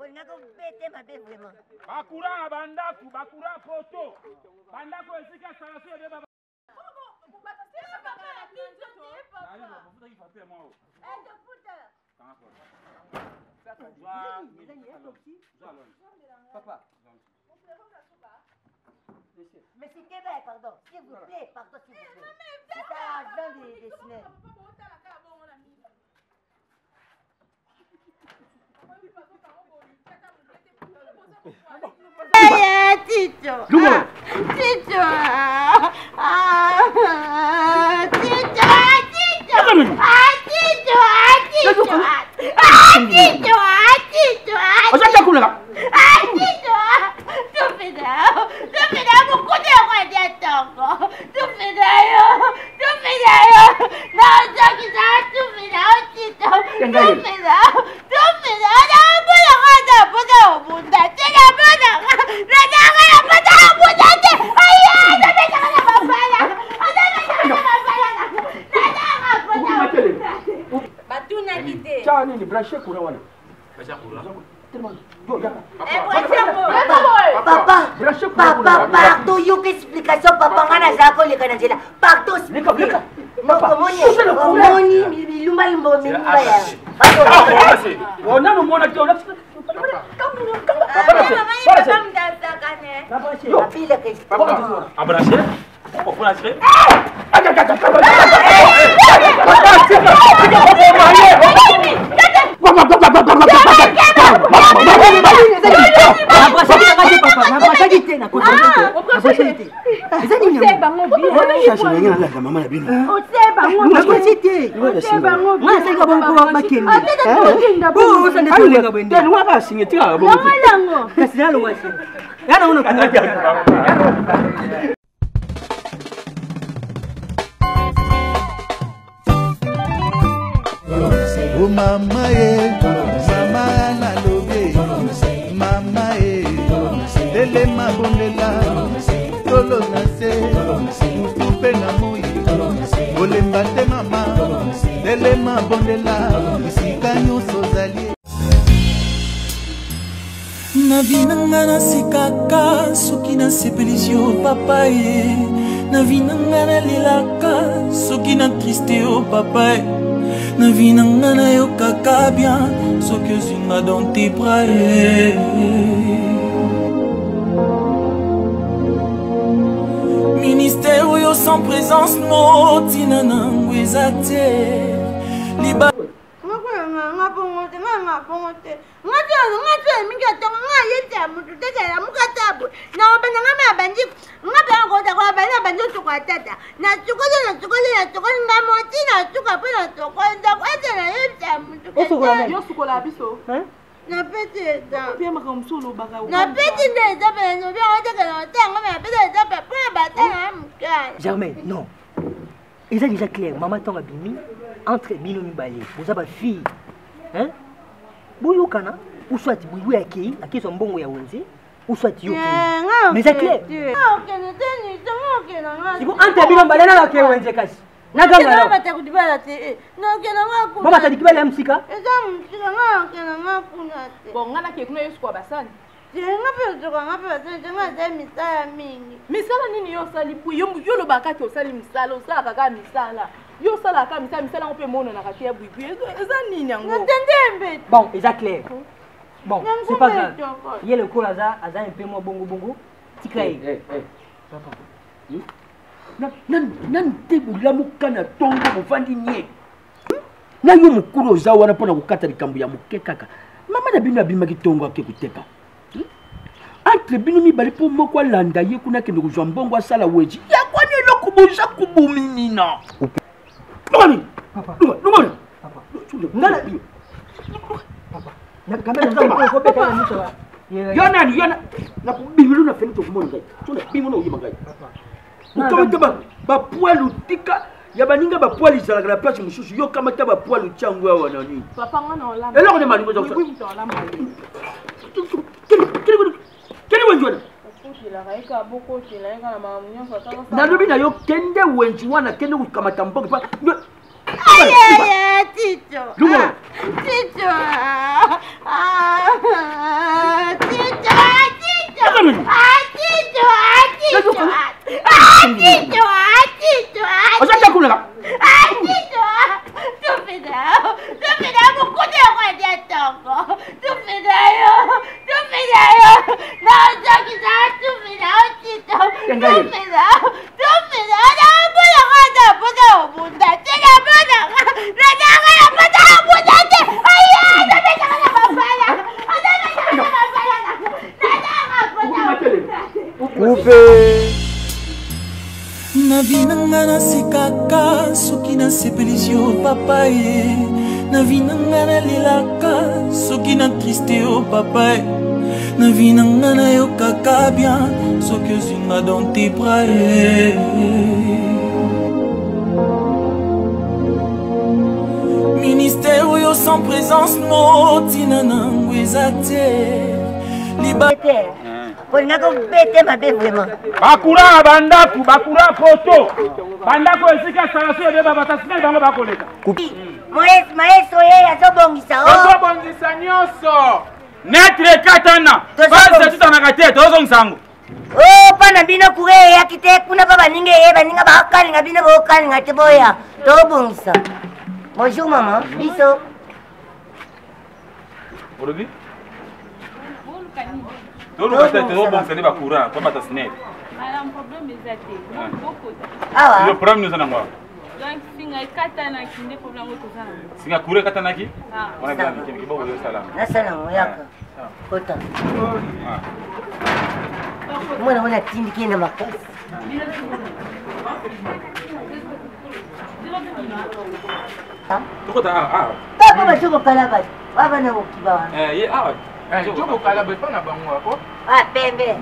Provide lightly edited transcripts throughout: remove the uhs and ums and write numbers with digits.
Olingaka obete mabe vraiment. Ba courant ya bandako, ba courant poto. Bandako esika installation ebeba. Papa. Monsieur Kebe, pardon, s'il vous plaît, pardon, s'il vous plaît. C'est un agent de, de SNEL. Tito. Lungo. Tito. Ah, Tito. Tito. Ah, Tito. Tito. Ah, Tito. Tito. Oza kuna. Ah, Tito. Tufina. Tufina mukuta kwa jatongo. Tufina yo. Tufina yo. Na ozokisa tufina Tito. Tufina. Tufina. Na mbona kwanza mbona obunda. Tena mbona. Na nanga na mbona obunda te. Aya, na mbona na mabala. Na mbona na mabala. Na nanga mbona obunda. Batunaki te. Tya nini branche courant wana. Papa, papa, pardon, yoka explication papa nga nazala koleka na nzela. Pardon, s'il vous plaît. Omoni, omoni bilumba lumba milumba ya. Nanu mona te Abraché Abraché mama na bino O mama ye, mama nalobi, mama ye, telema bondela, tolo na se, mutu mpe na moi, kolemba te mama, telema bondela, esika nyonso ozali. Na vi na nga nasekaka soki nasepelisi yo papa ye. Na vi na nga nalelaka soki na triste yo papa ye. Na vi na nga nayokaka bien soki ozwi nga dans tes bras ye. Ministère oyo sans présence no ntina nango eza te. Liba Nga bongo te, nga nga bongo te. Nga te, nga te, mingi atonga nga yete ya mutu te ya muka tabu. Na obanda nga ma bandi, nga pe ngo ta kwa bandi bandi to kwa tata. Na sukoli na sukoli na sukoli nga moti na suka pe na sukoli ndako ete na yete ya mutu. Osokola nani? Yo sukola biso. Hein? Na peti eza. Pia makambo mosusu olobaka. Na peti nde eza pe na lobi yango te ke na otanga me na peti eza pe po na batala na mokala. Germaine, non. Eza déjà clair, maman ntango abimi entre bino mibale boza ba fille. Hein? Boyokana ou soit Bouibou akei, akezwa mbongo ya wenze, ou soit yo okei. Mais eza clair. Okende te nito nga okende nga. Siko entre bino mibale nani akei wenze kasi? Naganga na. Bata kudibala te. Nokende nga kuna. Baba tadikibala ya mosika? Eza mosika nga okende nga kuna te. Bon nga nake kuna yo sukola basani. Te nga mpe ozoka nga mpe basani te nga azali misala mingi. Misala nini yo osali bui? Yo yo olobaka kaka osali misala, osalaka kaka misala. Yo osalaka kaka misala, misala yango mpe emonanaka te ya bui bui. Eza nini yango? Natende mbe. Bon, eza clair. Bon, c'est pas grave. Ye lokola aza aza un peu mwa bongo bongo. Tika ye. Papa. Nanu te bolamuka na ntongo bovandi nie. Na yo mokolo oza wana mpo na kokata likambo ya moke kaka. Mama na bino abimaki ntongo ake koteka. Entre bino mibale mpo moko alanda ye kuna akende kozwa mbongo asala weji. Yango wana eloko boza kobominina. Longani! Longani! Longani! Yo nani yo nakobimelo na fenêtre okomona ngai so nabimo na oyeba ngai okamata bapoile otika ya baninga bapoile ezalaka na place mosusu yo kamata bapoile otya yango awa na nini eloko nde malingo kende wenzi wana nalobi na yo kende wenzi wana kende kokamata mbongo Ayaya, Tito. Lungo. Tito. Ah, Oza te kuleka. Coupe. Na vi na nga nasekaka soki nasepelisi yo papa ye. Na vi na nga nalelaka soki na triste yo papa ye. Na vi na nga nayokaka bien soki ozwi nga dans tes bras ye. Ministère oyo sans présence no ntina nango eza te. Olingaka obete mabe vraiment. Bakura na bandako, bakura poto. Bandako esika installation ebeba batasimeli bango bakoleka. Maestro ye azobongisa o. Azobongisa nyonso. Netre katana. Base tutanaka te, tozongisa yango. O mpo na bino kure eyaki te kuna mpo baninga eye baninga bakokalinga bino bokokalinga te boya tobongisa. Bonjour maman, biso. Olobi? Toluka te tozobongisa nde bacourant tobata snel. Awa. Problème eza nango awa. Donc singa ekatanaki nde problème yango toza nango. Singa courant ekatanaki? Wana eza mike mike boko osala. Nasala yango yaka. Kota. Mwana wana atindiki ye na makasi. Tokota awa awa. Papa bazo kokala bato. Baba na kokiba wana. Eh ye awa. Eh jo kokala bato na bango ako. Ah pembe.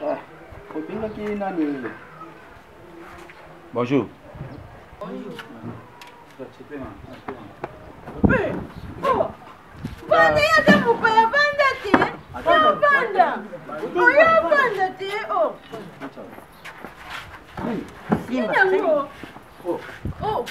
Ah, obengaki nani? Bonjour. Vanda ye aza mopaya vanda te. Vanda. Oyo vanda te oh. Simba. Oh. Oh.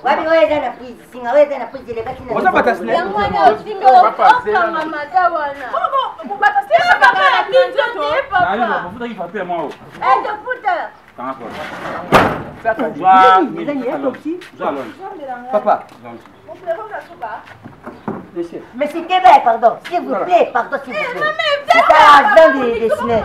Wapi oyo eza na prise singa oyo eza na prise elekaki na Oza bata snel. Yango wana osimbi okanga mata wana. Tofuta. Papa. Monsieur. Monsieur Kebe, pardon, s'il vous plaît, pardon, s'il vous plaît. C'est un agent de SNEL.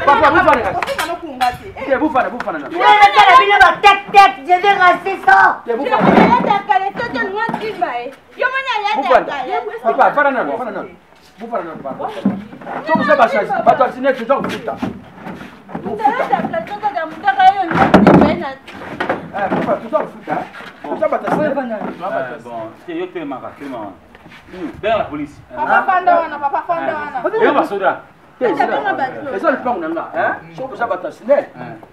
Papa, bufana. Te bufana, bufana. Tek tek, je vais raser ça. Te bufana. Bufana. Papa, fana nano, fana nano. Bufana nano, papa. Soki oza basasi, bato ya SNEL toza kofuta. Papa, toza kofuta. Toza bato ya SNEL. Bon, yo telemaka, telema wana. Benga la police. Papa fanda wana, papa fanda wana. Benga basoda. Eza lupango na nga soki oza bato ya SNEL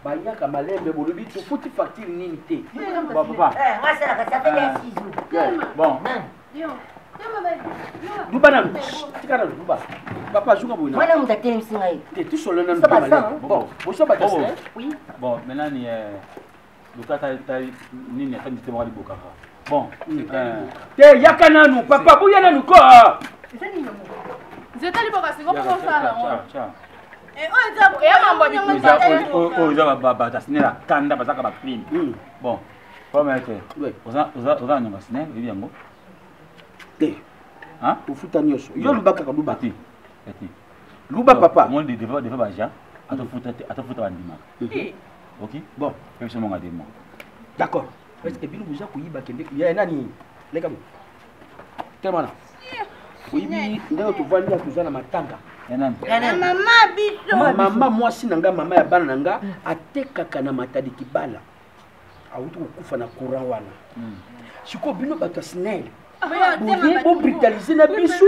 bayaka malembe bolobi tofuti facture nini te. Bon papa. Bon. Luba nanu, tika nanu luba. Papa zuka boye. Mwana moto atelemisi ngai. Te tosolo nanu mpe malembe. Bon, boza bato ya SNEL. Oui. Bon, maintenant ni luka ta ta nini ata nzete moko libokaka. Bon. Te yaka nanu papa, boya nanu ko. Nzete liboka singo mpo osala yango. Oyo eza bato ya SNEL ya kanda bazaka bacrime. Bon, problème te. Oza na nyongo ya SNEL, oyebi yango? Te. Tofuta nyonso. Yo luba kaka luba. Te. Luba papa. Moi defa defa baja atofuta te atofuta bandimaka. Ok? Bon. Pe biso monga demo. D'accord. Parce que bino boza koyiba kende ya nani? Leka bo. Telema na. Oyibi ndenge tovandi awa toza na matanga. Ya nani? Mama biso. Mama mwasi na nga, mama ya bana na nga atekaka na Matadi Kibala. Awuti kokufa na courant wana. Sikoyo bino bato ya SNEL boye bobrutalize na biso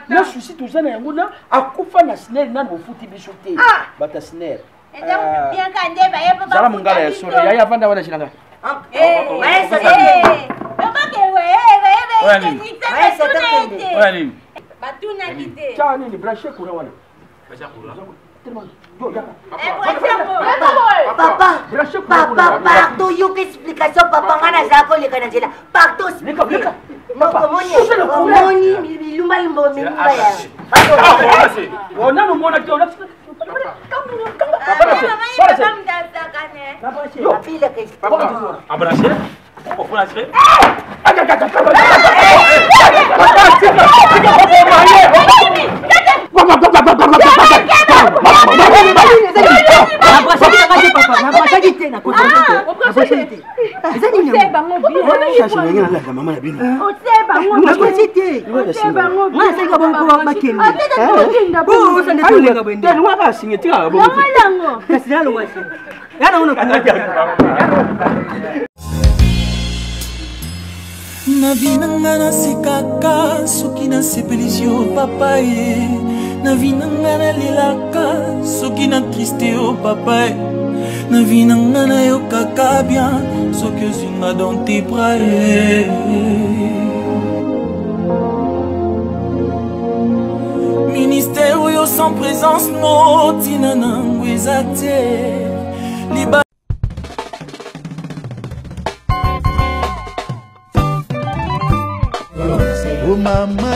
na susi toza na yango na akufa na SNEL nani bofuti biso te bato ya SNEL. Zala mongala ya solo yaya avanda wana jilanga. Oya nini? Natunaki te. Tya nini branche courant wana. Papa, papa, pardon, yoka explication papa, nga nazala koleka na nzela. Pardon, omoni omoni bilumba lumba omilumba ya. Onano mona te Abranché? Obranché? Nabrashaki te, nabrashaki te. Eza nini yango? Nalanda mama na bino. Nabrashaki te. Nga nasalika bongo mpo bakende. Osa nde tolenga boye nde. Lwaka asinge tikaka bongo te. Kasi nalongwa se. Ya nango na Na vi na nga nasekaka soki nasepelisi yo papa ye. Na vi na nga nalelaka soki na triste yo papa ye. Na vi na nga nayokaka bien soki ozwi nga dans tes bras ye. Ministère oyo sans présence no ntina nango eza te. Liba Oh mama.